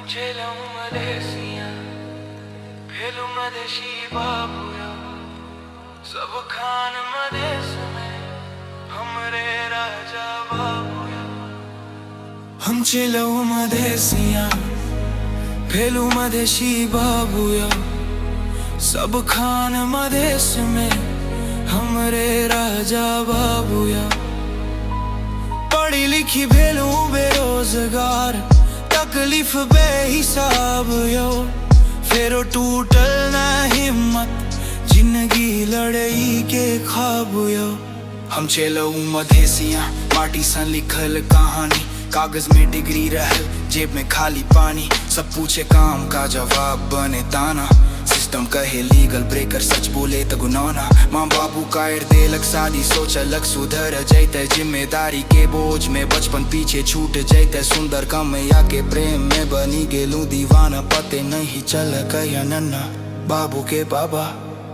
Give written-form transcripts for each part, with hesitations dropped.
छेलहुँ मधेसिया, भेलहुँ मधेशी बाबू यौ। सब खान मधेश में हमरे राजा बाबू यौ। हम छेलहुँ मधेसिया, भेलहुँ मधेशी बाबू यौ। सब खान मधेश में हमरे राजा बाबू यौ। पढ़ी लिखी भेलहुँ बेरोजगार, तकलीफ बेहिसाब यो। फेरो टूटल न हिम्मत, जिंदगी लड़ई के ख्वाब यो। हम छेलहुँ मधेसिया, माटी सन लिखल कहानी। कागज में डिग्री रहल, जेब में खाली पानी। सब पूछे काम का, जवाब बने ताना। सिस्टम कहे लीगल ब्रेकर, सच बोले तो गुनौना। माँ बाबू कायर देलक शादी, सोचलक सुधर जैते। जिम्मेदारी के बोझ में बचपन पीछे छूट जैते। सुंदर कमैया के प्रेम में बनी गेलूं दीवाना। पते नहीं चल कहिया नन्ना बाबू के बाबा।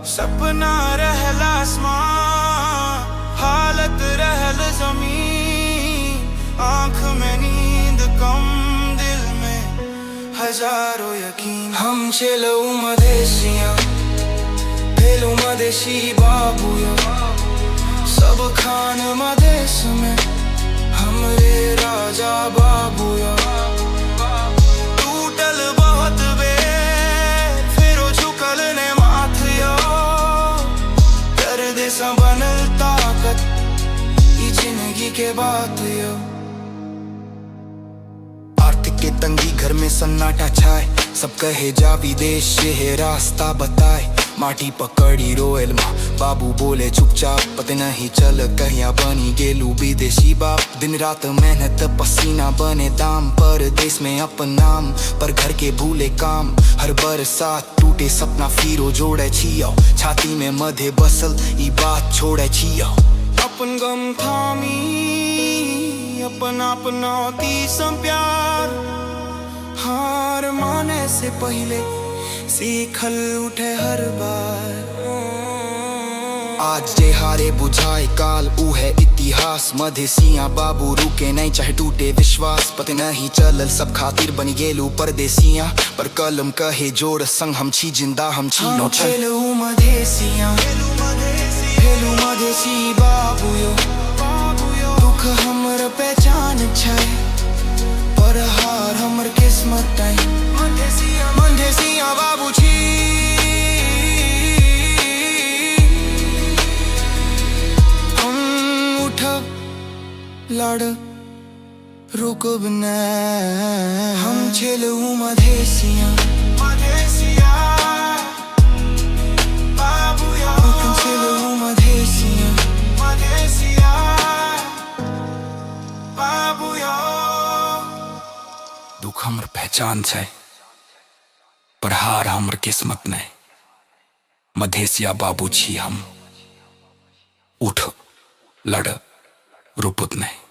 सपना रहल आसमान, हालत रहल जमीन। आंख में नींद कम, दिल में हजारों यकीन। हम छेलहुँ मधेसिया, भेलहुँ मधेशी बाबू यो। सब खान मधेश में हमरे राजा बाबू यो। टूटल बहुत बेर, फेरो झुकल ने माथ यो। दर्द सँ बनल ताकत, ई जिंदगी के बात यो। आर्थिक के तंगी, घर में सन्नाटा छाए। सब कहे जा विदेश है रास्ता बताए। माटी पकड़ी रोयल माँ बाबू बोले चुपचाप। पते नहीं चल कहिया बनी गेलू विदेशी बाप। दिन रात मेहनत पसीना बने दाम, पर देश में अपन नाम पर घर के भूले काम। हर बरसात टूटे सपना फीरो जोड़े छियो, छाती में मधे बसल ई बात छोड़े छियो। अपन गम थामी, अपन अपनौती सम प्यार। हार माने से पहले सीखल उठे हर बार। आज जे हारे बुझाए काल ऊ है इतिहास। मधेसिया बाबू रुके नहीं चाहे टूटे विश्वास। पते नहीं चलल सब खातिर बन गेलू परदेसिया, पर कलम कहे जोड़ संग हम छी जिंदा हम छी हम नो छेलू मधेसिया, भेलू मधेसी बाबू यो। दुख हमर पहचान छै, पर हार हमर किस्मत है। मधेसिया बाबू छी। हम उठब, लड़, रुकब नै। हम छेलू मधेसिया, मधेसिया बाबू यो। हम छेलू मधेसिया, मधेसिया बाबू यो। दुख हमर पहचान छै, पर हार हमर किस्मत नहीं। मधेसिया बाबू छी हम, उठ, लड़, रुकत नहीं।